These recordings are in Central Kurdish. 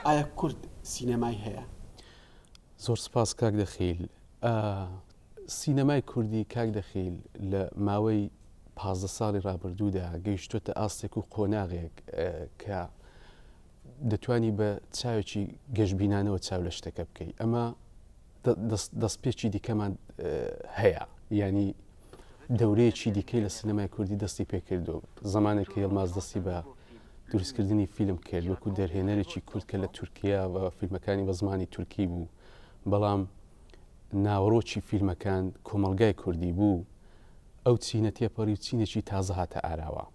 ئایا کورد سینەمای هەیە؟ زۆر سپاس کاک دەخیل. سینەمای کوردی کاک دەخیل لە ماوەی 15 ساڵی ڕابردوودا گەیشتۆتە ئاستێک و قۆناغێک کە دەتوانی بە چاوێکی گەشبینانەوە چاو لە شتەکە بکەی ئەمە دەستپێکی دیکەمان هەیە ینی دەورەیەکی دیکەی لە سینەمای کوردی دەستی پێکردو زمانێک کە یڵماز دەستی بە دروستکردنی فیلم کرد وەکو دەرهێنەرێکی کورد کە لە تورکیا و فیلمەکانی بە زمانی تورکی بوو بەڵام ناوەڕۆکی فیلمەکان کۆمەڵگای کوردی بوو ئەو چینە تێپەڕی و چینێکی تازە هاتە ئاراوە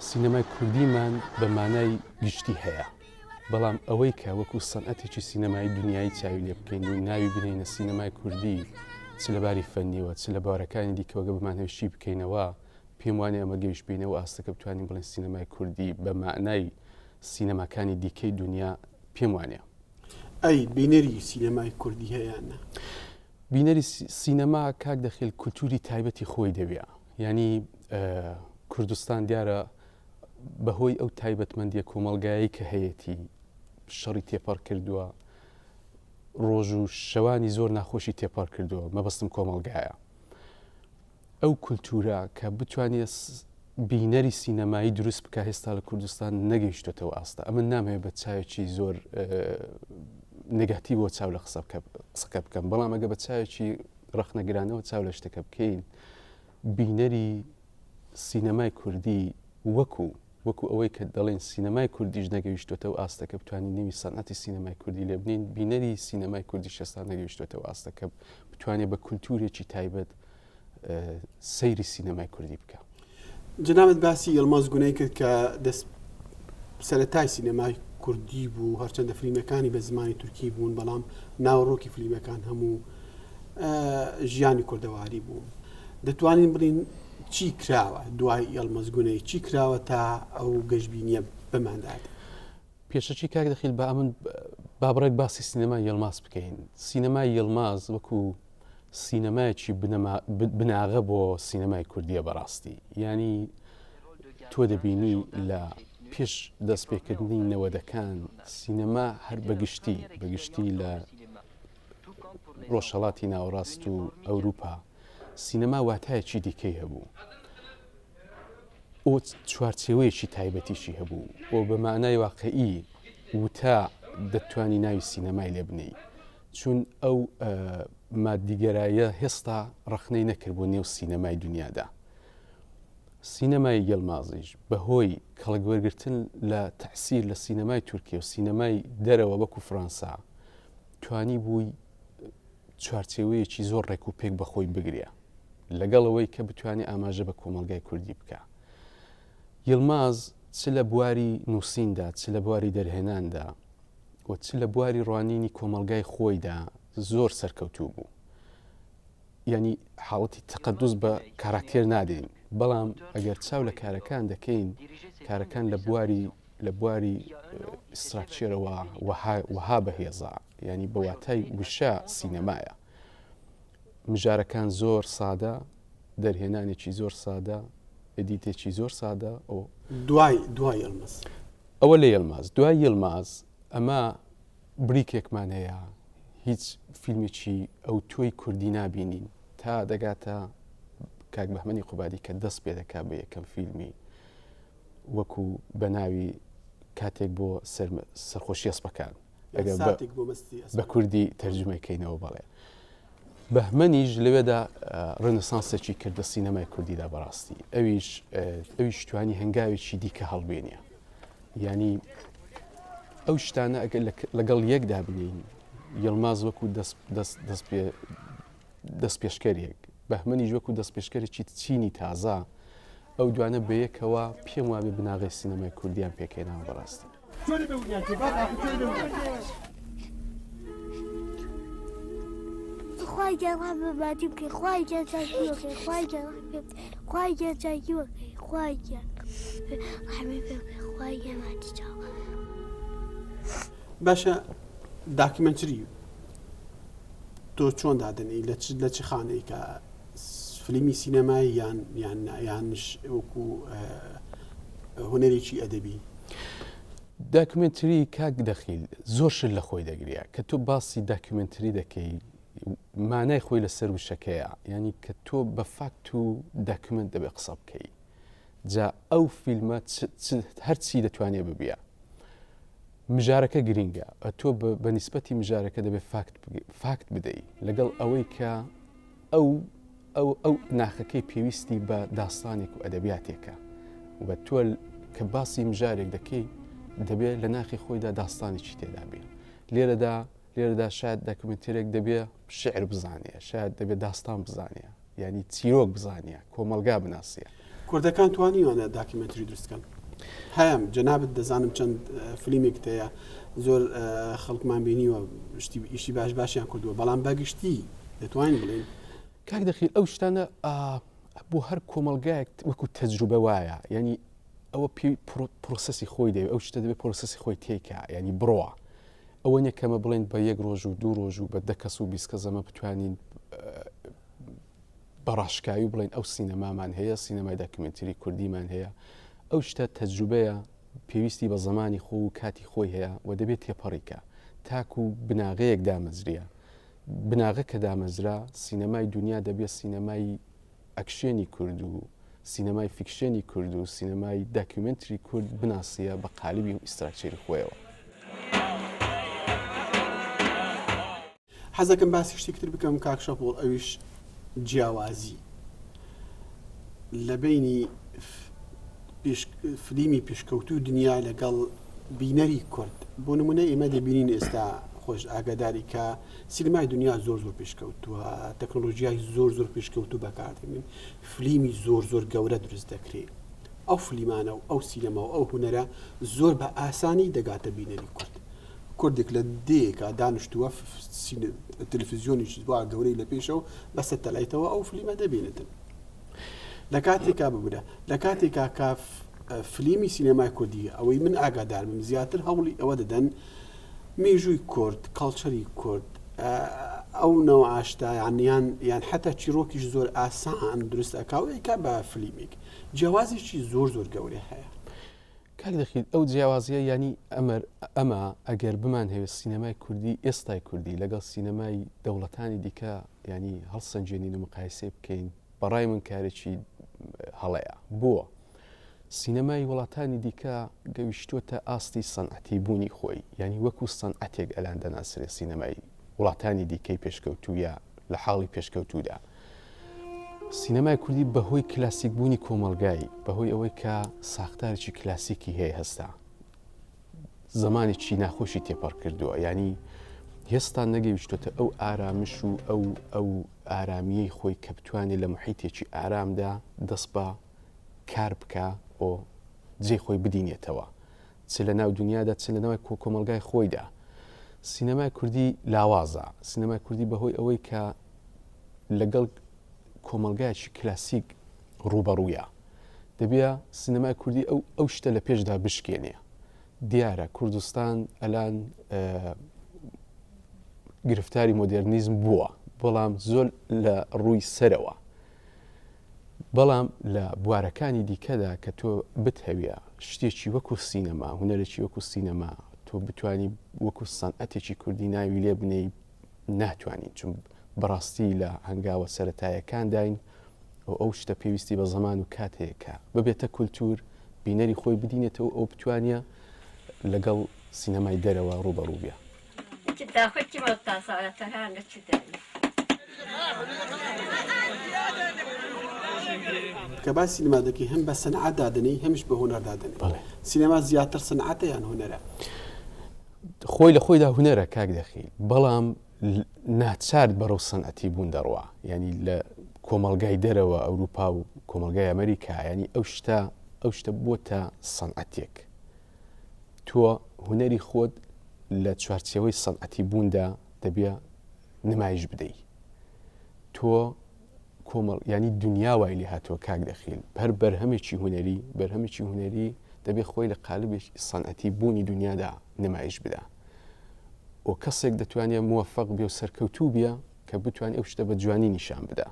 سینەمای کوردیمان بە مانای گشتی هەیە، بەڵام ئەوەی کە وەکو سەنعەتێکی سینەمایی دونیایی چاوی لێ بکەین و ناوی بنێینە سینەمای کوردی چ لە باری فەنیەوە چ لە بوارەکانی دیکەوە گەر بمانهەوێت شی بکەینەوە پێم وانیە ئەمە گەیشتبینە ئەو ئاستە کە بتوانین بڵێین سینەمای کوردی بە مانای سینەماکانی دیکەی دونیا پێم وانیە. ئەی بینەری سینەمای کوردی هەیە یان نا؟ بینەری سینەما کاک دەخیل کولتوری تایبەتی خۆی دەوێ یانی کوردستان دیارە بەهۆی ئەو تایبەتمەندیە کۆمەڵگایەی کە هەیەتی شەڕی تێپەڕ کردووە ڕۆژ و شەوانی زۆر ناخۆشی تێپەڕ کردووە مەبەستم کۆمەڵگایە ئەو کولتوورە کە بتوانێت بینەری سینەمایی دروست بکە هێستا لە کوردستان نەگەیشتێتەوە ئاستە ئەمە نامەوێت بە چاوێکی زۆر نگاتیڤەوە چاو لە قسە قسەکە بکەم بەڵام ئەگە بە چاوێکی ڕەخنەگرانەوە چاو لە شتەکە بکەین بینەری سینەمای کوردی وەکو وەکو ئەوەی کە دەڵێن سینەمای کوردیش نەگەیشتۆتەوە ئاستەکە بتوانین نێوی سەنعەتی سینەمای کوردی لێ بنین بینەری سینەمای کوردیش ئێستا نەگەیشتۆتەوە ئاستەکە بتوانێت بە کولتوورێکی تایبەت سەیری سینەمای کوردی بکە. جەنابت باسی یڵماز گونەی کرد کە دەست سەرەتای سینەمای کوردی بوو هەرچەندە فلیمەکانی بە زمانی تورکی بوون بەڵام ناوەڕۆکی فلیمەکان هەموو ژیانی کوردەواری بوو دەتوانین بڵین چی کراوە دوای یڵمەز گونەی چی کراوە تا ئەو گەشببینیە بماندات پێشەکی کاک دەخیل با ئەمن با بڕێک باسی سینەمای یڵماز بکەین سینەمای یڵماز وەکو سینەمایەکی بناغە بۆ سینەمای کوردیە بەڕاستی ینی تۆ دەبینی لە پێش دەستپێکردنی نەوەدەکان سینەما هەر بەگشتی بەگشتی لە ڕۆژهڵاتی ناوەڕاست و ئەوروپا سینەما واتایەکی دیکەی هەبوو ئۆ چوارچێوەیەکی تایبەتیشی هەبوو و بە مانای واقعی وتا دەتوانی ناوی سینەمای لێ بنێی چون ئەو مادیگەرایە هێستا ڕەخنەی نەکردبوو نێو سینەمای دنیادا. سینەمای یڵمازیش بەهۆی کەڵک وەرگرتن لە تەعسیر لە سینەمای تورکیە و سینەمای دەرەوە وەکو فرانسا توانی بووی چوارچێوەیەکی زۆر ڕێک و پێک بەخۆی بگرێ لەگەڵ ئەوەی کە بتوانێ ئاماژە بە کۆمەڵگای کوردی بکا. یڵماز چ لە بواری نووسیندا، چ لە بواری دەرهێناندا و چ لە بواری ڕوانینی کۆمەڵگای خۆیدا زۆر سەرکەوتوو بوو. یانی حاڵەتی تەقەدوس بە کاراکتێر نادەین، بەڵام ئەگەر چاو لە کارەکان دەکەین، کارەکان لە بواری لە بواری ستراکچێرەوە وەها وەها بەهێزە، یانی بە واتای وشە سینەمایە. مژارەکان زۆر سادە، دەرهێنانێکی زۆر سادە، ئێدیتێکی زۆر سادە و. دوای دوای یڵمز. ئەوە لە یڵماز. دوای یڵماز ئەمە بریکێکمان هەیە هیچ فیلمێکی ئەوتۆی کوردی نابینین تا دەگاتە کاک بەهمەنی قوبادی کە دەست پێ دەکا بە یەکەم فیلمی وەکو بە ناوی کاتێک بۆ سەرخۆشی ئەسپەکان. ئەگەر بە کوردی تەرجومەی کەینەوە بەڵێ. بەهمەنیش لەوێدا ڕێنسانسێکی کرد لە سینەمای کوردیدا بەڕاستی ئەویش ئەویش توانی هەنگاوێکی دیکە هەڵبێنە ینی ئەو شتانە ئەگەر لەگەڵ یەکدا بنین یڵماز وەکو دەست دەست دەست پێ دەستپێشکەرێک، بەهمەنیش وەکو دەستپێشکەرێکی چینی تازە، ئەو دوانە بەیەکەوە پێم وابێ بناغەی سینەمای کوردیان پێکهێناوە بەڕاستی. خوای گیان ڕەحم بە مادی بکەی خوای گیان چاکی وەکەی خوای گیان ڕەحم پێ بکەی خوای گیان چاکی وەکەی خوای گیان ڕەحمی پێ بکەی خوای گیان مادی چاو باشە داکیمنتری تۆ چۆن دادەنێی لە چ لە چ خانەیەکە فلیمی سینەمایی یان یان یانش وەکو هونەرێکی ئەدەبی؟ داکومێنتری کاک دەخیل زۆر شت لە خۆی دەگریا کە تۆ باسی داکومێنتری دەکەی مانای خۆی لەسەر وشەکەیە یعنی کە تۆ بە فاکت و داکومنت دەبێ قسە بکەی جا ئەو فیلمە هەرچی دەتوانێت ببیە مژارەکە گرینگە تۆ بە نیسبەتی مژارەکە دەبێت فاکت فاکت بدەیت لەگەڵ ئەوەی کە ئەو ئەو ئەو ناخەکەی پێویستی بە داستانێک و ئەدەبیاتێکە و تۆ کە باسی مژارێک دەکەی دەبێت لە ناخی خۆیدا داستانێکی تێدا بێ لێرەدا لێرەدا شاید داکومنتێرێک دەبێ شعر بزانێ شاید دەبێت داستان بزانێ یعنی چیرۆک بزانە کۆمەلگا بناسیە. کوردەکان توانیوانە داکیومێنتری دروست کەن هەیە جەنابت دەزانم چەند فلیمێکت هەیە زۆر خەڵکمان بینیوە شتی ئیشی باش باشیان کردووە بەڵام بەگشتی دەتوانین بڵێین کاک دەخیل ئەو شتانە بۆ هەر کۆمەلگایەک وەکو تەجروبە وایە یعنی ئەوە پرۆسەسی خۆی دەوێت ئەو شتە دەبێت پرۆسەسی خۆی تێکا ینی بڕوا ئەوە نیە کەمە بڵێن بە یەک ڕۆژ و دوو ڕۆژ و بە دە کەس و 20 کەس ئەمە بتوانین بە ڕاشکاوی بڵێن ئەو سینەمامان هەیە سینەمای داکیومێنتری کوردیمان هەیە ئەو شتە تەجروبەیە پێویستی بە زمانی خۆ و کاتی خۆی هەیە و دەبێت تێپەڕیکە تاکو بناغەیەک دامەزریە بناغە کە دامەزرا سینەمای دنیا دەبێت سینەمای ئەکشێنی کورد و سینەمای فیکشێنی کورد و سینەمای داکیومێنتری کورد بناسیە بە قالبی و ئیستراکچەری خۆیەوە. حەزەکەم باسی شتێکی تر بکەم کاک شەپۆڵ ئەویش جیاوازی لە بینی فلیمی پێشکەوتوو دنیا لەگەڵ بینەری کورد بۆ نمونە ئێمە دەبینین ئێستا خۆش ئاگاداری کە سینەمای دنیا زۆر زۆر پێشکەوتووە تەکنۆلۆژیای زۆر زۆر پێشکەوتوو بەکاردێنن فلیمی زۆر زۆر گەورە دروست دەکرێت ئەو فلیمانە و ئەو سینەما و ئەو هونەرە زۆر بە ئاسانی دەگاتە بینەری کورد کوردێک لە دێیەکا دانیشتووە تەلەفزیۆنیش وا گەورەی لە پێشەوە بە سەتەلایتەوە ئەو فلیمە دەبینێتن لە کاتێکا ببرە لە کاتێکا کە فلیمی سینەمای کوردی ئەوەی من ئاگادار بم زیاتر هەوڵی ئەوە دەدەن مێژووی کورد کەڵچەری کورد ئەو نەوە ئاشتایان یان یان حتا چیرۆکیش زۆر ئاسان دروست ئەکاوەیەکە بە فلیمێک جیاوازێکی زۆر زۆر گەورە هەیە. کاک دەخیل ئەو جیاوازیە یانی ئەمەر ئەمە ئەگەر بمانهەوێت سینەمای کوردی ئێستای کوردی لەگەڵ سینەمای دەوڵەتانی دیکە یانی هەڵسەنگێنین و مقایسەی بکەین بەڕای من کارێکی هەڵەیە بۆ سینەمای وڵاتانی دیکە گەویشتووەتە ئاستی سەنعەتی بوونی خۆی یانی وەکو سەنعەتێک ئەلان دەناسرێ سینەمای وڵاتانی دیکەی پێشکەوتوو یا لە حاڵی پێشکەوتوودا سینەمای کوردی بەهۆی کلاسیک بوونی کۆمەڵگای، بەهۆی ئەوەی کە ساختارێکی کلاسیکی هەیە هەستا زمانێکی ناخۆشی تێپەڕ کردووە ینی هێستا نەگەیشتۆتە ئەو ئارامش و ئەو ئەو ئارامیەی خۆی کە بتوانێت لە محیتێکی ئارامدا دەست بە کار بکە و جێ خۆی بدینێتەوە چ لە ناو دنیادا چ لە ناوی کۆمەلگای خۆیدا سینەمای کوردی لاوازە سینەمای کوردی بەهۆی ئەوەی کە لەگەڵ کۆمەڵگایەکی کلاسیک ڕووبەڕوویە دەبێ سینەمای کوردی ئەو ئەو شتە لە پێشدا بشکێنێ دیارە کوردستان ئەلان گرفتاری مۆدێرنیزم بووە بەڵام زۆر لە ڕووی سەرەوە بەڵام لە بوارەکانی دیکەدا کە تۆ بتهەویە شتێکی وەکو سینەما هونەرێکی وەکو سینەما تۆ بتانی وەکو سەنعەتێکی کوردی ناوی لێ بنێی ناتوانین چون بەڕاستی لە هەنگاوە سەرەتایەکانداین و ئەو شتە پێویستی بە زەمان و کات هەیە کە ببێتە کولتوور بینەری خۆی بدینێتەوە ئەو بتوانە لەگەڵ سینەمای دەرەوە ڕووبەڕوو بێ. کە باسی سینەما دەکەی هەم بە سەنعەت دادەنێی هەمیش بە هونەر دادەنێی. سینەما زیاتر سەنعەتە یان هونەرە؟ خۆی لە خۆیدا هونەرە کاک دەخیل بەڵام ناچار بەرەو سەنعەتی بوون دەڕوا یعنی لە کۆمەڵگای دەرەوە ئەوروپا و کۆمەڵگای ئەمریکا ینی ئەو شتە ئەو شتە بۆتە سەنعەتێک تۆ هونەری خۆت لە چوارچێوەی سەنعەتی بووندا دەبێ نمایش بدەیت تۆ کۆمەڵ یانی دنیا وای لێ هاتووە کاک دەخیل هەر بەرهەمێکی هونەری بەرهەمێکی هونەری دەبێ خۆی لە قالبێکی سەنعەتی بوونی دنیادا نمایش بدا و کەسێک دەتوانێت موفق بێ و سەرکەوتوو بێ کە بتوانێت ئەو شتە بە جوانی نیشان بدا.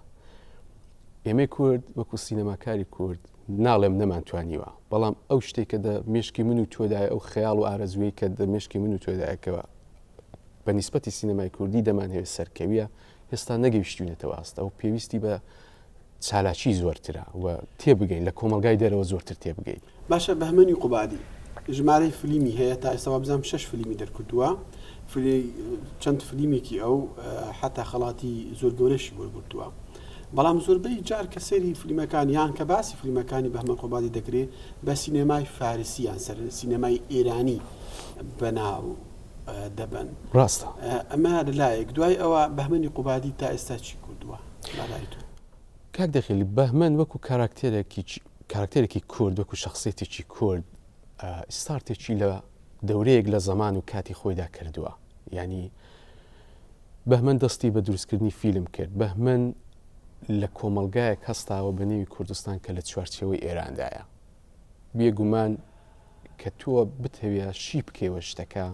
ئێمەی کورد وەکو سینەماکاری کورد ناڵێم نەمانتوانیوە، بەڵام ئەو شتێک کە دە مێشکی من و تۆدایە، ئەو خەیاڵ و ئارەزووەی کە دە مێشکی من و تۆدایە کە بە نیسبەتی سینەمای کوردی دەمانهەوێت سەرکەویە، هێستا نەگەیشتوینەتەوە ئاست ئەو پێویستی بە چالاکی زۆرترە و تێبگەین لە کۆمەڵگای دەرەوە زۆرتر تێبگەین. باشە بەهمەنی قوبادی ژمارەی فلیمی هەیە تا ئێستا وابزانم شەش فلیمی دەرکردووە چەند فلیمێکی ئەو حتا خەڵاتی زۆر گەورەشی وەرگرتووە بەڵام زۆربەی جار کە سەیری فلیمەکان یان کە باسی فلیمەکانی بەهمەن قوبادی دەکرێت بە سینەمای فارسی یان سەر سینەمای ئێرانی بەناو دەبەن ڕاستە ئەمە لەلایەک دوای ئەوە بەهمەنی قوبادی تا ئێستا چی کردووە بەڕای تۆ؟ کاک دەخیل بەهمەن وەکو کاراکتێرێکی کاراکتێرێکی کورد وەکو شخصێتێکی کورد ستارتێکی لە دەورەیەک لە زەمان و کاتی خۆیدا کردووە یعنی بەهمەن دەستی بە دروستکردنی فیلم کرد بەهمەن لە کۆمەڵگایەک هەستاوە بە نێوی کوردستان کە لە چوارچێوەی ئێراندایە بێگومان کە تۆ بتەوێ شی بکەیەوە شتەکە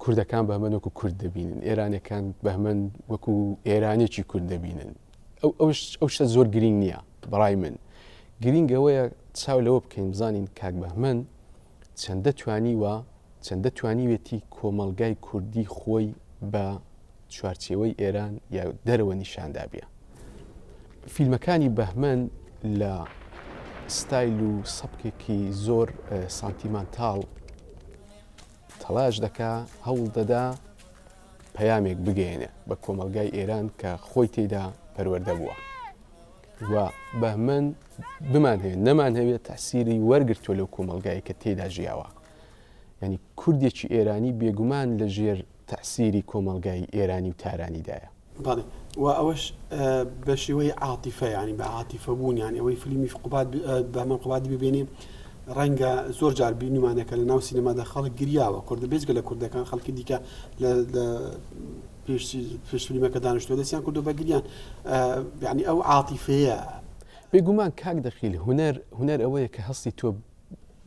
کوردەکان بەهمەن وەکو کورد دەبینن ئێرانەکان بەهمەن وەکو ئێرانێکی کورد دەبینن ئەو ئەو شتە زۆر گرنگ نییە بەڕای من گرنگ ئەوەیە چاو لەوە بکەین بزانین کاک بەهمەن چەندە توانیوە چەندە توانیوێتی کۆمەڵگای کوردی خۆی بە چوارچێوەی ئێران یا دەرەوە نیشاندابێ. فیلمەکانی بەهمەن لە ستایل و سەبکێکی زۆر سانتیمانتاڵ تەلاش دەکا هەوڵ دەدا پەیامێک بگەیەنێ بە کۆمەڵگای ئێران کە خۆی تێیدا پەروەردە بووە و بەهمەن بمانهەوێت نەمانهەوێت تەسیری وەرگرتووە لەو کۆمەڵگای کە تێیدا ژیاوە یعنی کوردێکی ئێرانی بێگومان لە ژێر تەئسیری کۆمەڵگای ئێرانی و تارانیدایە. بەڵێ و ئەوەش بە شێوەی عاتیفە یانی بە عاتیفە بوون یانی ئەوەی فلیمی قوباد بەهمەن قوبادی ببینێ ڕەنگە زۆر جار بینیمانە کە لە ناو سینەمادا خەڵک گریاوە کوردە بێجگە لە کوردەکان خەڵکی دیکە لە پێش پێش فلیمەکە دانیشتووە دەستیان کردو بە گریان یعنی ئەو عاتیفەیە. بێگومان کاک دەخیل هونەر هونەر ئەوەیە کە هەستی تۆ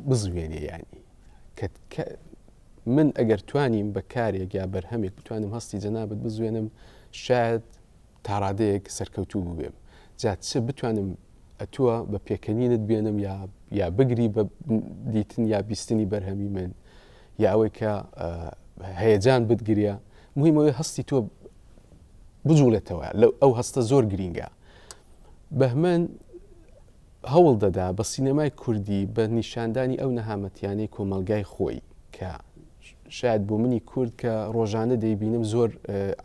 بزوێنێ یانی کە من ئەگەر توانیم بە کارێک یا بەرهەمێک بتوانم هەستی جەنابت بزوێنم شاید تاڕادەیەک سەرکەوتوو بووبێم جا چ بتوانم ئەتووە بە پێکەنینت بێنم یا یا بگری بە دیتن یا بیستنی بەرهەمی من یا ئەوەی کە هەیەجان بتگریا مهمەوەی هەستی تۆ بجوڵێتەوە لەو ئەو هەستە زۆر گرینگە بەهمەن هەوڵ دەدا بە سینەمای کوردی بە نیشاندانی ئەو نەهامەتیانەی کۆمەڵگای خۆی کە شاید بۆ منی کورد کە ڕۆژانە دەیبینم زۆر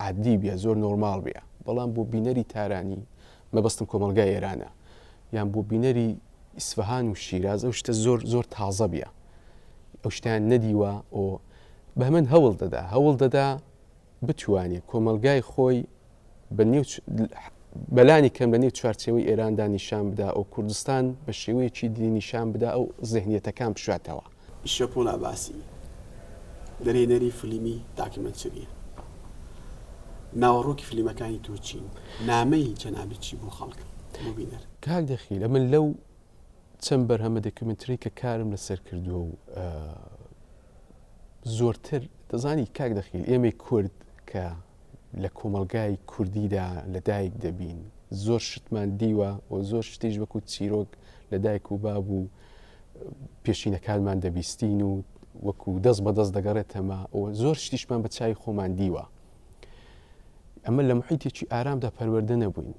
عادی بیە زۆر نۆرماڵ بیە بەڵام بۆ بینەری تارانی مەبەستم کۆمەڵگای ئێرانە یان بۆ بینەری ئیسفهان و شیراز ئەو شتە زۆر زۆر تازە بیە ئەو شتیان نەدیوە ئۆ بەهمەن هەوڵ دەدا هەوڵ دەدا بتوانێ کۆمەڵگای خۆی بە نێو بەلانی کەم لە نێو چوارچێوەی ئێراندا نیشان بدا و کوردستان بە شێوەیەکی دی نیشان بدا ئەو زهنیەتەکان بشاتەوە. شەپۆل عەباسی، دەرهێنەری فلیمی داکیومێنترییە. ناوەڕۆکی فلیمەکانی تۆ چین؟ نامەی جەنابت چی بۆ خەڵک، بۆ بینەر؟ کاک دەخیل، ئەمن لەو چەند بەرهەمە دەکیومێنتری کە کارم لەسەر کردووە و زۆرتر دەزانی کاک دەخیل ئێمەی کورد کە لە کۆمەڵگای کوردیدا لە دایک دەبین زۆر شتمان دیوە و زۆر شتیش وەکو چیرۆک لە دایک و باب و پێشینەکانمان دەبیستین و وەکو دەست بە دەست دەگەڕێتەمە و زۆر شتیشمان بە چای خۆمان دیوە ئەمە لە محیتێکی ئارامدا پەروەردە نەبووین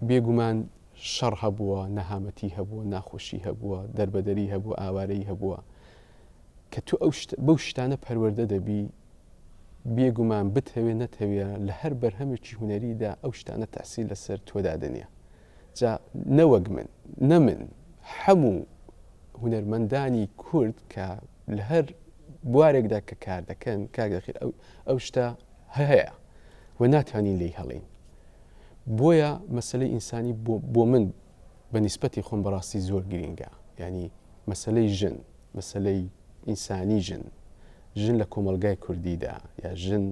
بێگومان شەڕ هەبووە، نەهامەتی هەبووە، ناخۆشی هەبووە، دەربەدەری هەبووە، ئاوارەیی هەبووە. کە تۆ ئەو شت بەو شتانە پەروەردە دەبی، بێگومان بتهەوێ نەتهەوێ لە هەر بەرهەمێکی هونەریدا ئەو شتانە تەئسیر لەسەر تۆ دادەنێ. جا نە وەک من، نە من، هەموو هونەرمەندانی کورد کە لە هەر بوارێکدا کە کار دەکەن، کاک دەخیل ئەو ئەو شتە هەیە و ناتوانین لێی هەڵێین. بۆیە مەسەلەی ئینسانی بۆ من بە نیسبەتی خۆم بەڕاستی زۆر گرینگە یعنی مەسەلەی ژن مەسەلەی ئینسانی ژن ژن لە کۆمەلگای کوردیدا یا ژن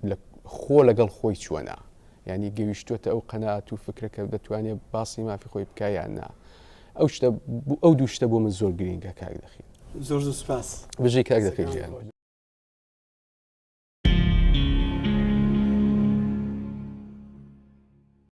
لە خۆ لەگەڵ خۆی چۆنە یعنی گەویشتوەتە ئەو قەنات و فکرە کە دەتوانێت باسی مافی خۆی بکە یان نا ئەو شتە ئەو دوو شتە بۆ من زۆر گرینگە کاک دەخیل زۆر زۆر سپاس بژی کاک دەخیل گیان.